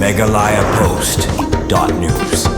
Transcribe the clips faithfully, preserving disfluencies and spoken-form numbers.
Meghalaya Post dot news.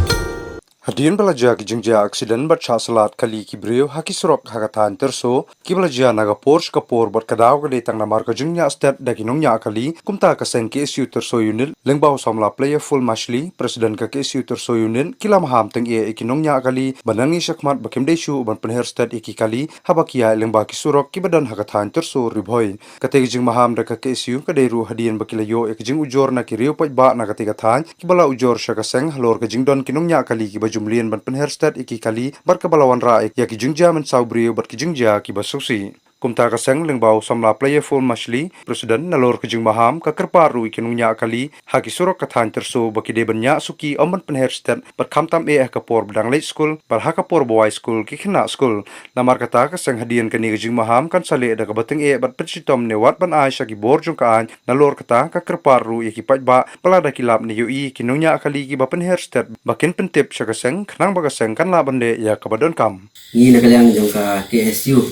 Hadien ba la jia ki jingjia aksiden bad shah slad kali ki briew ha ki surok ha ka thaiñ Tyrso, ki ba la jia na ka por sha ka por bad ka daw ka dei tang namar ka jingñiah stet da ki nongñiah kali, kumta ka seng K S U Tyrso Unit, lyngba u samla Playerful Mashli, President ka K S U Tyrso Unit, ki la maham tyngeh ïa ki nongñiah kali ba nangne shakhmat ba kim dei shuh ban pynher stet ïa ki kali haba ki ïaid lyngba ki surok ki ba don ha ka thaiñ Tyrso Ri Bhoi. Kata ka jingmaham da ka K S U ka dei ruh hadien ba ki la ïoh ïa ka jingujor na ki riew paidbah na kata ka thaiñ, ki ba la ujor sha ka seng halor ka jingdon ki nongñiah kali ki ba jumlien ban pynher stet ïa ki kali bad ka ba la wanrah ïa ki jingjia mynsaw briew bad ki jingjia ki ba sngewsih. Kumta ka seng lyngba u samla Playerful Mashli, President, nalor ka jingmaham ka kyrpad ruh ïa ki nongñiah kali ha ki surok ka thaiñ Tyrso ba ki dei ban ñiah suki ym ban pynher stet bad khamtam eh ha ka por ba dang leit skul bad ha ka por ba wai skul ki khynnah skul. Namar kata ka seng hadien kane ka jingmaham kan sa leh da ka ba tyngeh bad pynshitom ne wat ban ai sha ki bor jong ka aiñ. Nalor kata ka kyrpad ruh ïa ki paidbah ba lada ki lap ne ïohi ki nongñiah kali ki ba pynher stet ba kin pyntip sha ka seng khnang ba ka seng kan lah ban leh ïa ka ba donkam. Ngi na ka liang jong ka K S U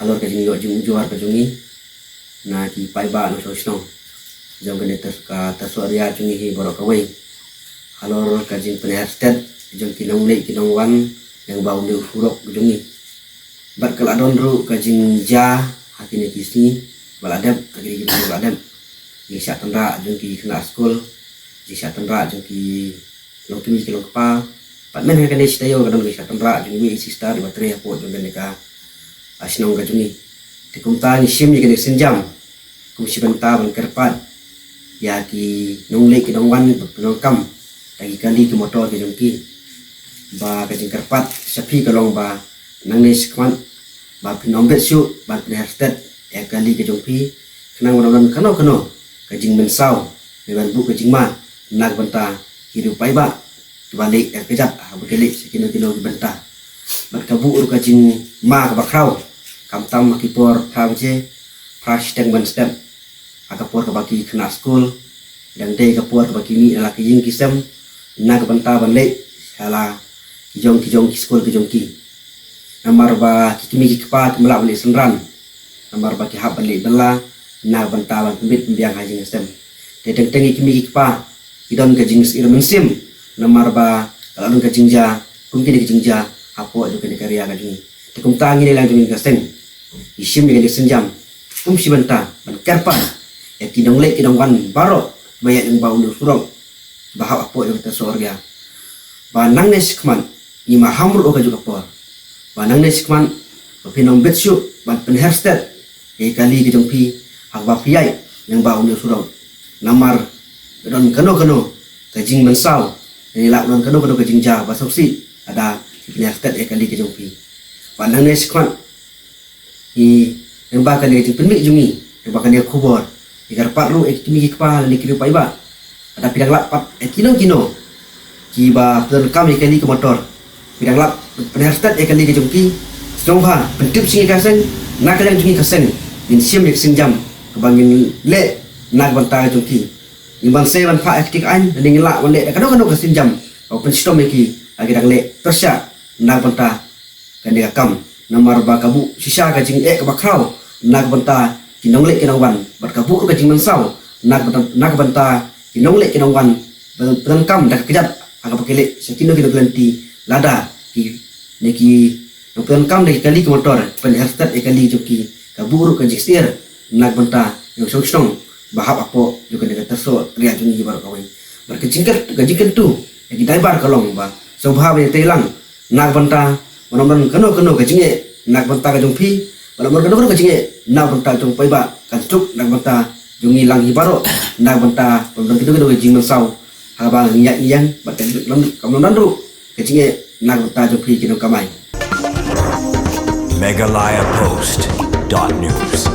halor ka jingïoh jingujor ka jong ngi na ki paidbah nongshong shnong jong kane ka Tyrso area jong ngi hi baroh kawei halor ka jingpynher stet jong ki nongleit ki nongwan lyngba une u surok jong ngi. Bad ka la don ruh ka jingjia ha kine ki sngi ba la dep, ha kine ki sngi ba la dep, jingshah tynrah jong ki khynnah skul, jingshah tynrah jong ki longkmie ki longkpa. Bad mynta ha kane shi taïew ka don ka jingshah tynrah jong iwei i sister iba trei hapoh jong kane ka, ah, shnong ka jong ngi. Te kumta ngi shim ïa kane ka sienjam kum shi bynta ban kyrpad ïa ki nongleit ki nongwan ba pyndonkam da ki kali ki motor ki jong ki. Ba ka jingkyrpad sha phi ka long ba nangne shakhmat ba phin ym bit shuh ban pynher stet ïa ka kali ka jong phi, khnang ba ym don kano kano ka jingmynsaw ne ban buh ka jingma na ka bynta ki riew paidbah ki ba leit ïa ka kjat haba ki leit sha kino kino ki bynta. Bad ka buh ruh ka jingma ka ba khraw, khamtam ha ki por phra baje, phra shiteng ban step, ha ka por kaba ki khynnah skul, dang dei ka por kaba ki mih na la ki ïing ki sem na ka bynta ban leit sha la ki jong ki jong ki skul ki jong ki. Namar ba ki kmie ki kpa kim lah ban leit synran, namar ba ki hap ban leit bylla na ka bynta ban pynbit pynbiang ha ïing ha sem. Te teng teng ki kmie ki kpa ki don ka jingsngewsih mynsiem namar ba ka la don ka jingjia kum kine ki jingjia hapoh jong kane ka area ka jong ngi. Te kumta ngi na liang jong ngi ka seng ngi shim ïa kane ka sienjam kum shi bynta ban kyrpad ïa ki nongleit ki nongwan baroh ba ïaid lyngba une u surok ba hap hapoh jong ka Tyrso area, ba nangne shakhmat ngi maham ruh ha kajuh ka por, ba nangne shakhmat ba phin ym bit shuh ban pynher stet ïa ki kali ki jong phi haba phi ïaid lyngba une u surok. Namar ka don kano kano ka jingmynsaw, ne lah don kano kano ka jingjia ba sngewsih lada phi pynher stet ïa ki kali ki jong phi. Ba nangne shakhmat ngi, lyngba kane ka jingpynmih jong ngi, lyngba kane ka khubor, ngi kyrpad ruh ïa ki kmie ki kpa lane ki riew paidbah, lada phi dang lap pat ïa kino kino ki ba pyndonkam ïa ki kali ki motor, phi dang lap pynher stet ïa ki kali ki jong ki, sngewbha pyntip sha ngi ka seng. Na ka liang jong ngi ka seng ngin shim ïa ka sienjam kaba ngin leh na ka bynta ka jong ki. Ngim banse ban phah ïa ka kti ka aiñ, lane ngin lah ban leh da kano kano ka sienjam kaba pynshitom ïa ki ha ki dang leh pyrshah na ka bynta kane ka kam. Namar ba ka buh shisha ka jingeh kaba khraw na ka bynta ki nongleit ki nongwan, bad ka buh ruh ka jingmynsaw na ka bynta, na ka bynta ki nongleit ki nongwan ba pyndonkam da ka kjat ha kaba ki leit sha kino kino ki lynti, lada ki, ne ki nongpyndonkam da ki kali ki motor pynher stet ïa ki kali jong ki. Ka buh ruh ka jingsyier na ka bynta ki nongshong shnong ba hap hapoh jong kane ka Tyrso area jong ngi baroh kawei. Bad ka jingkyntu, ka jingkyntu ïa ki driver ka long ba sngewbha ban ïatei lang na ka bynta ban ym don kano kano ka jingeh na ka bynta ka jong phi, ban ym don kano kano ka jingeh na ka bynta jong paidbah, kan suk na ka bynta jong ngi lang hi baroh, na ka bynta ban ym don kano kano ka jingmynsaw haba ngi ïaid ngi ïeng, bad kan ym don ruh ka jingeh na ka bynta jong phi ki nongkamai. Meghalaya Post dot news.